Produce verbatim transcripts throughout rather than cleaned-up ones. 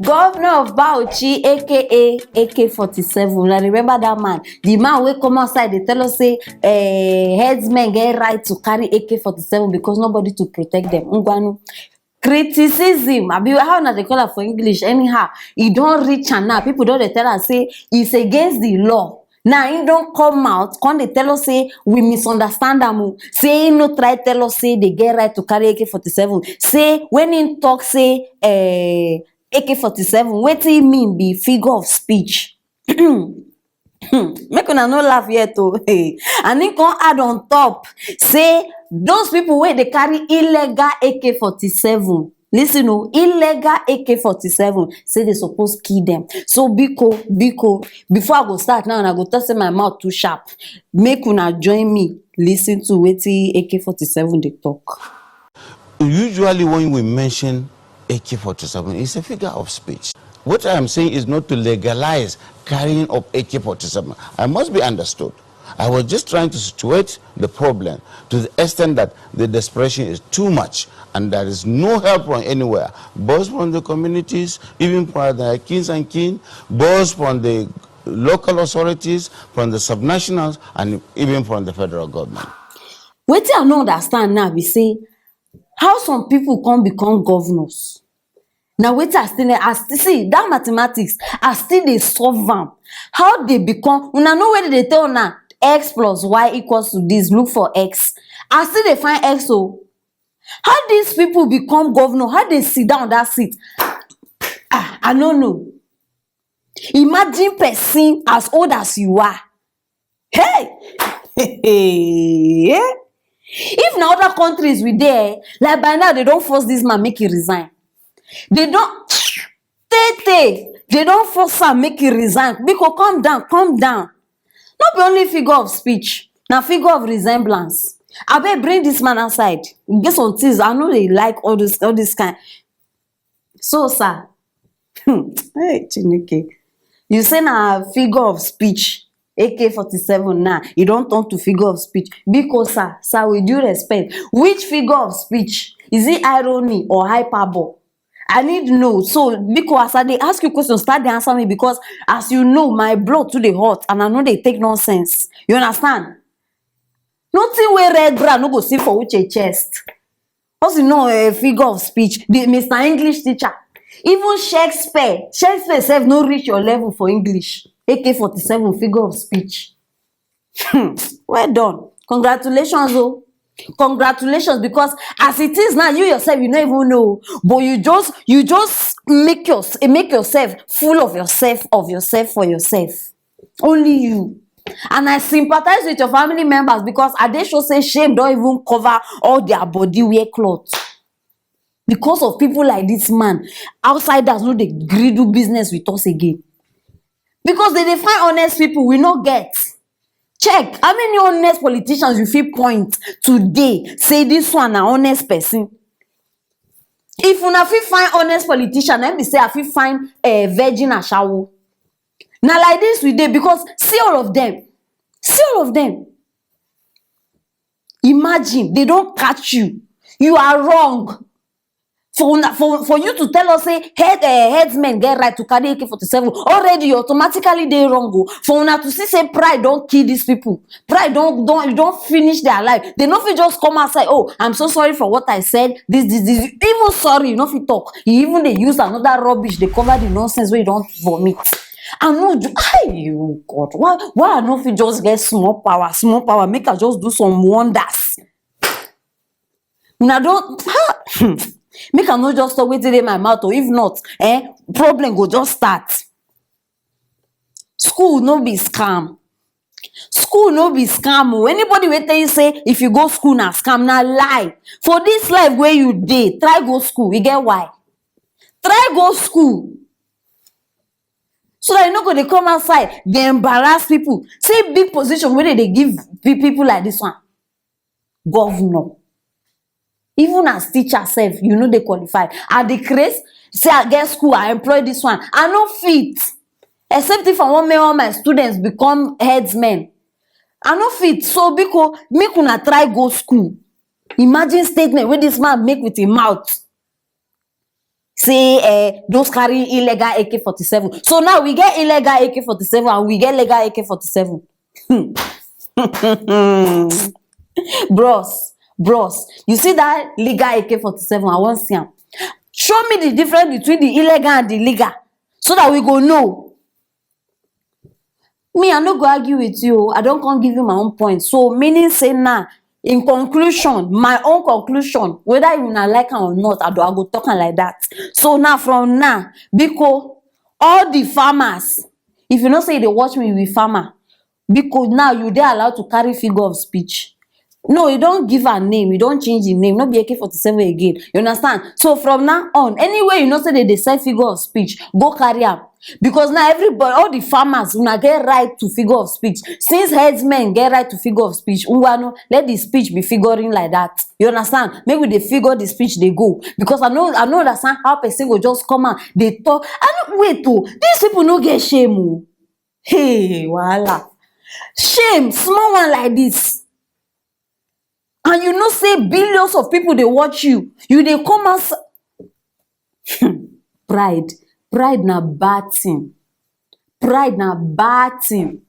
Governor of Bauchi, A K A A K forty-seven. Una remember that man? The man wey come outside dey tell us say, eh, headsmen get right to carry A K forty-seven because nobody to protect them. Ngwanu. Criticism, abi how una dey call am for English? Anyhow, e don reach am now. People don dey tell am say it's against the law. Now he don come out, come dey tell us say we misunderstand am o. Say he no try tell us say they get right to carry A K forty-seven. Say when he talk say, eh, A K forty-seven, wetin he mean be figure of speech. Hmm, make una no laugh yet o. Hey. And he come add on top say those people wey dey carry illegal A K forty-seven, listen o, illegal A K forty-seven, say they suppose kill them. So biko, biko, before I go start now, and I go talk say my mouth too sharp, make una join me listen to wetin A K forty-seven dey talk. Usually, when we mention A K forty-seven, it's a figure of speech. What I am saying is not to legalize carrying of A K forty-seven. I must be understood. I was just trying to situate the problem to the extent that the desperation is too much and there is no help from anywhere, both from the communities, even from the kings and king, both from the local authorities, from the subnationals, and even from the federal government. Wetin I no understand now be say how some people come become governors. Na wetin I still, I still see that mathematics, I still dey solve am. How they become, una know where they tell una x plus y equals to this, look for x. I still dey find x o. How these people become governor? How they sit down that seat? Ah, I no know. Imagine person as old as you are. Hey! If na other countries we dey, like by now they don force this man make he resign. They don tey tey, they don force am make he resign. Biko, calm down, calm down. No be only figure of speech, na figure of resemblance. Abeg, bring this man outside. E get some things I no dey like, all this, all this kind. So, sir, hmm, hey, Chineke, you say na figure of speech, A K forty-seven now, e don turn to figure of speech. Biko, sir, sir, with due respect, which figure of speech? Is it irony or hyperbole? I need know. So, biko, as I dey ask you questions, start dey answer me, because as you know, my blood too dey hot and I no dey take nonsense. You understand? Nothing wey red bra no go see for Uche chest. Once you know a figure of speech, the Mister English teacher, even Shakespeare, Shakespeare sef no reach your level for English. A K forty-seven figure of speech. Hmm, well done. Congratulations o. Congratulations, because as it is now, you yourself, you no even know. But you just, you just make your, make yourself full of yourself, of yourself, for yourself. Only you. And I sympathize with your family members, because I dey sure say shame don even cover all their body wear cloth. Because of people like this man, outsiders no dey gree do business with us again. Because they dey find honest people, we no get. Check how many honest politicians you fit point today say this one na honest person. If una fit find honest politician, na im be say I fit find a virgin ashawo. Na like this we dey, because see all of them, see all of them. Imagine they don catch you, you are wrong. For una, for, for you to tell us say head, uh, headsmen get right to carry A K forty-seven, already you automatically dey wrong o. For una to see say pride don kill these people, pride don, don, don finish their life. They no fit just come outside, "Oh, I'm so sorry for what I said." This, this, this. Even sorry, you no fit talk. You even dey use another rubbish dey cover the nonsense wey you don vomit. I no do. Hey, you God, why, why I no fit just get small power, small power, make I just do some wonders? Una don, ha! Hmm. Make I no just talk wetin dey my mouth o. If not, eh, problem go just start. School no be scam. School no be scam o. Anybody wey tell you say if you go school na scam, na lie. For this life wey you dey, try go school. You get why? Try go school. So that you no go dey come outside, dey embarrass people. See big position wey they dey give pe-, people like this one. Governor. Even as teacher sef, you no dey qualified. I dey craze, say I get school, I employ this one. I no fit. Except if I wan make all my students become headsmen. I no fit. So, biko, make una try go school. Imagine statement wey this man make with him mouth. say, eh, those carrying illegal A K forty-seven. So now we get illegal A K forty-seven and we get legal A K forty-seven. Bros, bros, you see that legal A K forty-seven? I wan see am. Show me the difference between the illegal and the legal, so that we go know. Me, I no go argue with you. I don come give you my own point. So, meaning say now, in conclusion, my own conclusion, whether you na like am or not, I, do, I go talk am like that. So now, from now, biko, all the farmers, if you know say you dey watch me, you be farmer, biko, now you dey allowed to carry figure of speech. No, you don give her name, you don change the name, no be A K forty-seven again. You understand? So from now on, anywhere you know say they dey sell figure of speech, go carry am. Because now everybody, all the farmers, una get right to figure of speech. Since headsmen get right to figure of speech, ngwanu, let the speech be figuring like that. You understand? Make we dey figure the speech dey go. Because I no, I no understand how person go just come out dey talk. I no, wait o, these people no get shame o. Hey, wahala. Shame, small one like this. And you know say billions of people dey watch you. You dey come as pride. Pride na bad thing. Pride na bad thing.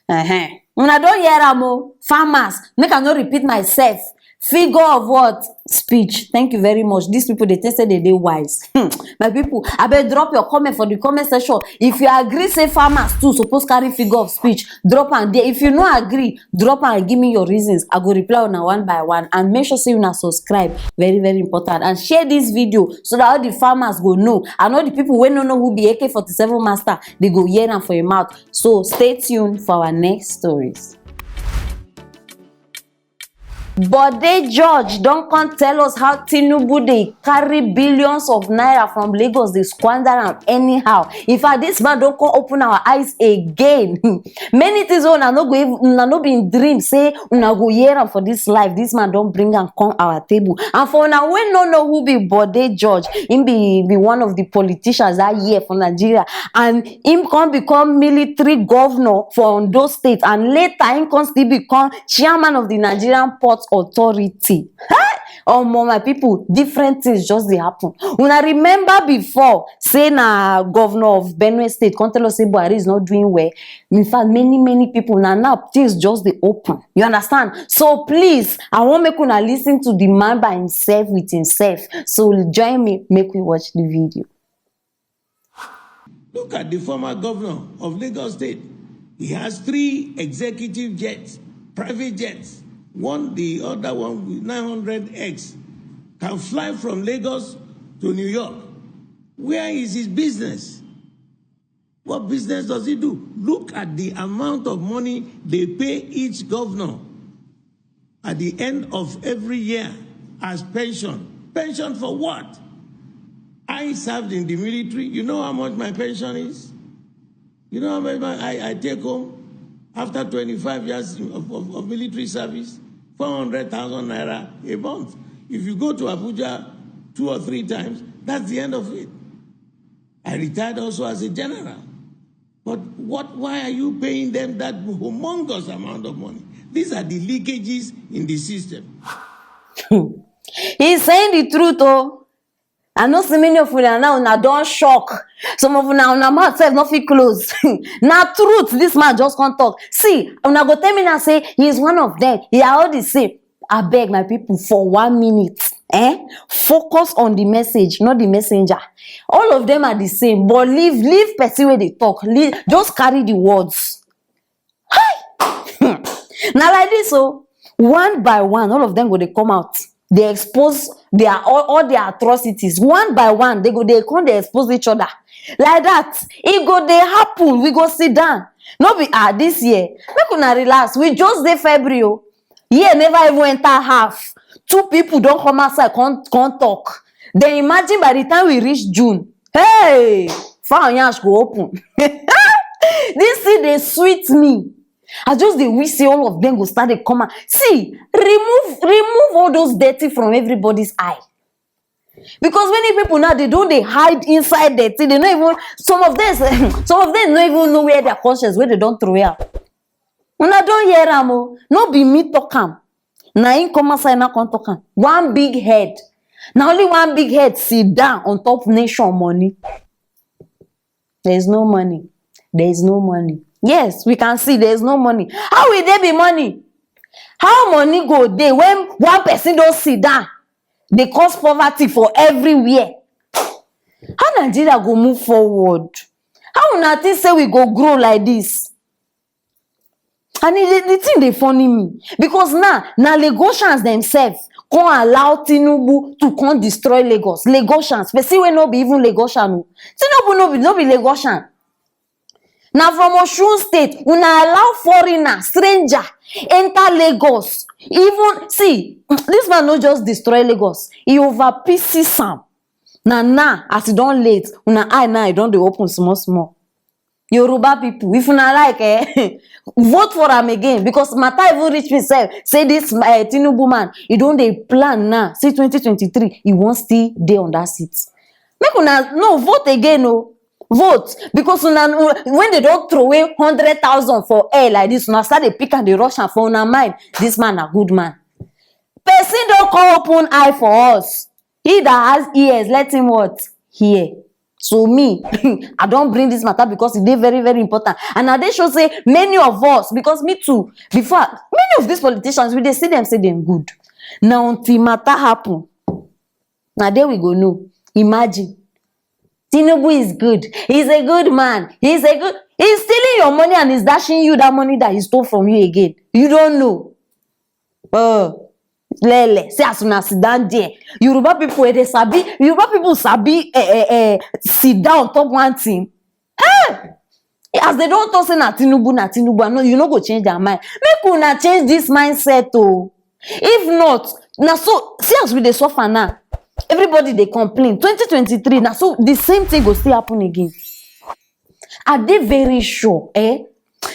Uh-huh. Una don hear am o, farmers. Make I no repeat myself. Figure of what? Speech. Thank you very much. These people, they think say they dey wise. Hmm. My people, abeg, drop your comment for the comment section. If you agree say farmers too suppose carry figure of speech, drop am there. If you no agree, drop am and give me your reasons. I go reply una one by one. And make sure say una subscribe. Very, very important. And share this video so that all the farmers go know. And all the people wey no know who be A K forty-seven master, they go hear am for your mouth. So stay tuned for our next stories. Bode George don come tell us how Tinubu dey carry billions of naira from Lagos, dey squander am anyhow. In fact, this man don come open our eyes again. Many things wey una no go even, una no bin dream say una go hear am for this life. This man don bring am come our table. And for una wey no know who be Bode George, him be, be one of the politicians that year for Nigeria, and him come become military governor for Ondo State, and later him come still become chairman of the Nigerian Port Authority. Hey! Omo, my people, different things just dey happen. Una remember before say na governor of Benue State come tell us say Buhari is not doing well. In fact, many, many people, na now things just dey open. You understand? So please, I wan make una listen to the man by himself with himself. So join me, make we watch the video. Look at the former governor of Lagos State. He has three executive jets, private jets. One, the other one with nine hundred X, can fly from Lagos to New York. Where is his business? What business does he do? Look at the amount of money they pay each governor at the end of every year as pension. Pension for what? I served in the military. You know how much my pension is? You know how much my, I, I take home after twenty-five years of, of, of military service? Four hundred thousand naira a month. If you go to Abuja two or three times, that's the end of it. I retired also as a general. But what, why are you paying them that humongous amount of money? These are the leakages in the system. He's saying the truth, oh. I know so many of una now, una don shock. Some of una, una mouth sef no fit close. Na truth, this man just come talk. See, una go tell me now say he is one of them. He are all the same. Abeg, my people, for one minute, eh? Focus on the message, not the messenger. All of them are the same, but leave, leave person wey dey talk. Leave, just carry the words. Hi! Na like this, oh, one by one, all of them go dey come out. They expose their, all, all their atrocities. One by one, they go, they come, they expose each other. Like that, e go dey happen. We go sit down. No be, ah, this year. Make una relax. We just dey February, oh. Year never even enter half. Two people don come outside, come, come talk. Then imagine by the time we reach June, hey, fire and yash go open. This thing dey sweet me. I just dey wish say all of them go start dey come out. See, remove, remove all those dirty from everybody's eye. Because many people now, they don dey hide inside dirty. They no even, some of them, some of them no even know where their conscience, where they don throw am. Una don hear am o. No be me talk am. Na him come outside now come talk am. One big head. Na only one big head sit down on top nation money. There is no money. There is no money. Yes, we can see there is no money. How will there be money? How money go dey when one person don sit down dey cause poverty for everywhere? How Nigeria go move forward? How una think say we go grow like this? And the, the thing dey funny me, because now na Lagosians themselves come allow Tinubu to come destroy Lagos. Lagosians, person wey no be even Lagosian o. Tinubu no be, no be Lagosian. Na from Osun State, una allow foreigner, stranger enter Lagos. Even, see, this man no just destroy Lagos, he over pieces am. Na now, as e don late, una eye now e don dey open small small. Yoruba people, if una like, eh, vote for am again, because matter even reach me sef say this, eh, Tinubu man, e don dey plan now say twenty twenty-three e wan still dey on that seat. Make una no vote again o, vote, because una, when they don throw away hundred thousand for air like this, una start dey pick am dey rush am for una mind. This man na good man. Person don come open eye for us. He that has ears, let him what? Hear. So me, I don bring this matter because e dey very, very important. And I dey show say many of us, because me too, before, many of these politicians, we dey see them say dem good. Na until matter happen, na there we go know. Imagine. Tinubu is good. He's a good man. He's a good, he's stealing your money and he's dashing you that money that he stole from you again. You don't know. Oh, lele. See as una sit down there. Yoruba people, eh, dey sabi. Yoruba people sabi, eh, eh, eh, sit down on top one thing. Hey! As they don talk say na Tinubu, na Tinubu, I know you no go change their mind. Make una change this mindset o. If not, na so, see as we dey suffer now. Everybody dey complain. Twenty twenty-three, na so the same thing go still happen again. I dey very sure, eh?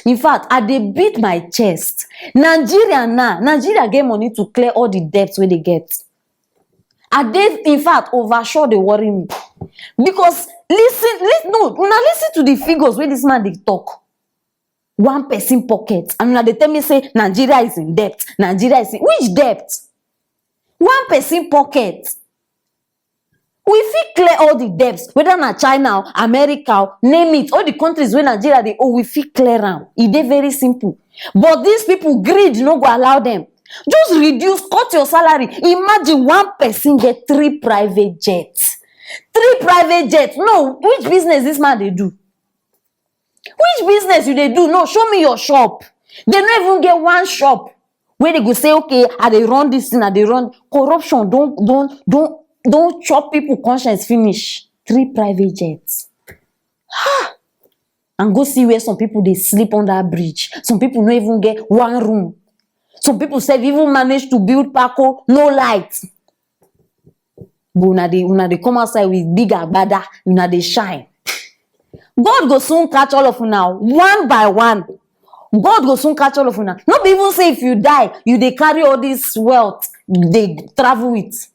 In fact, I dey beat my chest. Nigeria now, Nigeria get money to clear all the debts wey they get. I dey, in fact, oversure dey worry me. Because listen, lis-, no, una listen to the figures wey this man dey talk. One person pocket, and una dey tell me say Nigeria is in debt. Nigeria is in, which debt? One person pocket. We fit clear all the debts, whether na China o, America o, name it. All the countries wey Nigeria dey owe, we fit clear am. E dey very simple. But these people, greed no go allow them. Just reduce, cut your salary. Imagine one person get three private jets. Three private jets. No, which business this man dey do? Which business you dey do? No, show me your shop. They no even get one shop where they go say, "Okay, I dey run this thing, I dey run." Corruption don, don, don, don chop people conscience finish. Three private jets. Ha! And go see where some people dey sleep under bridge. Some people no even get one room. Some people sef even manage to build pako, no light. But una dey, una dey come outside with big agbada, una dey shine. God go soon catch all of una one by one. God go soon catch all of una. No be even say if you die, you dey carry all this wealth, dey travel with.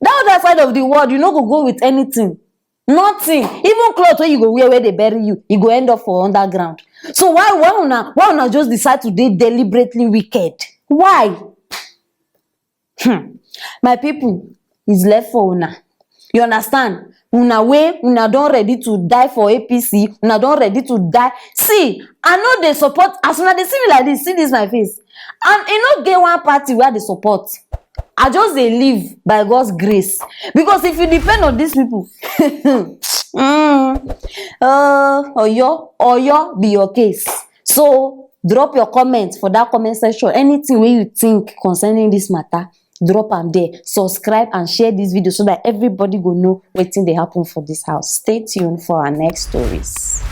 That other side of the world, you no go go with anything. Nothing. Even cloth wey you go wear, wey dey bury you, e go end up for underground. So why, why una, why una just decide to dey deliberately wicked? Why? Hmm. My people, is left for una. You understand? Una wey una don ready to die for A P C, una don ready to die. See, I no dey support, as una dey see me like this, see this my face. And e no get one party wey I dey support. I just dey live by God's grace. Because if you depend on these people, mm, uh, Oyo, Oyo be your case. So drop your comment for that comment section. Anything wey you think concerning this matter, drop am there. Subscribe and share this video so that everybody go know wetin dey happen for this house. Stay tuned for our next stories.